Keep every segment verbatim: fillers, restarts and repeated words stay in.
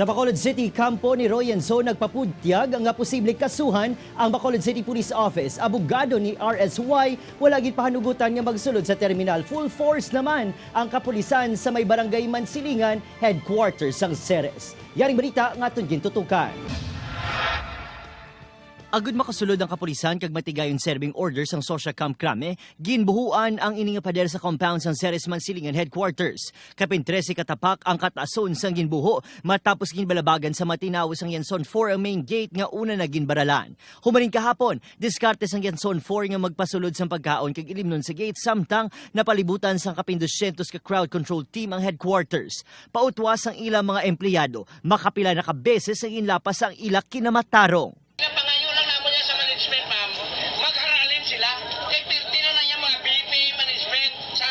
Sa Bacolod City, kampo ni Roy Enzo nagpaputyag nga posible kasuhan ang Bacolod City Police Office. Abogado ni R S Y wala gid pahanugutan nga magsulod sa terminal. Full force naman ang kapulisan sa may barangay Mansilingan, headquarters sang Ceres. Yaring balita nga aton gintutukan. Agud makasulod ang kapulisan kag matigayon serbing order sang SOSYA Camp Crame, ginbuhuan ang ini nga pader sa compound sang Ceres Mansilingan Headquarters. Kapin trese ka tapak ang katason sang ginbuho matapos ginbalabagan sa mga tinawo sang Yanson four ang main gate nga una na ginbaralan. Humaling kahapon, diskarte sang Yanson four nga magpasulod sang pagkaon kag ilimnon sa gate samtang napalibutan sang kapin dosyentos ka crowd control team ang headquarters. Pautwa sang ilang mga empleyado, makapila na ka beses ang ginlapas ang ila kinamatarong. Napangayo lang namo niya sa management, ma'am. Mag-aralin sila. Kay perti na na niya mga B P management sa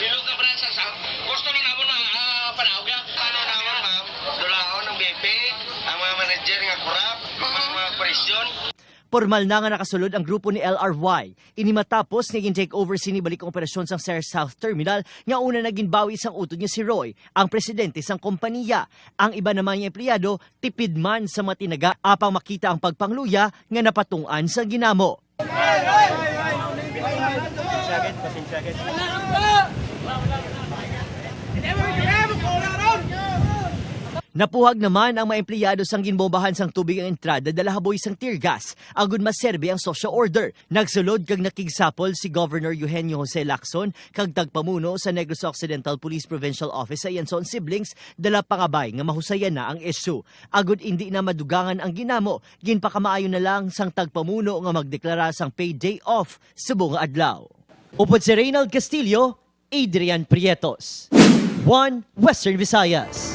Ilocos Branch sa South. Gusto lang namo na, ah, panawag niya. Ano naman, ma'am? Dulaon ng B P, ang mga manager nga korap, mga, mga presyon. Pormal na nga nakasulod ang grupo ni L R Y. Ini matapos nga gin-take over sini balik ang operasyon sang Ceres South Terminal nga una na ginbawi sang utod nga si Roy, ang presidente sang kompanya. Ang iban naman nga empleyado tipid man sa mga tinaga apang makita ang pagpangluya nga napatung-an sang ginamo. Napuhag naman ang mga empleyado sang ginbombahan sang tubig ang entrada dala haboy sang tear gas agud maserbi ang SOSYA order. Nagsulod kag nakigsapol si Governor Eugenio Jose Lacson kag tagpamuno sa Negros Occidental Police Provincial Office sa Yanson Siblings dala pangabay nga mahusayan na ang isyu. Agud indi na madugangan ang ginamo, ginpakamaayo na lang sang tagpamuno nga magdeklara sang paid day off subong nga adlaw. Upod si Reynald Castillo, Adrian Prietos, One Western Visayas.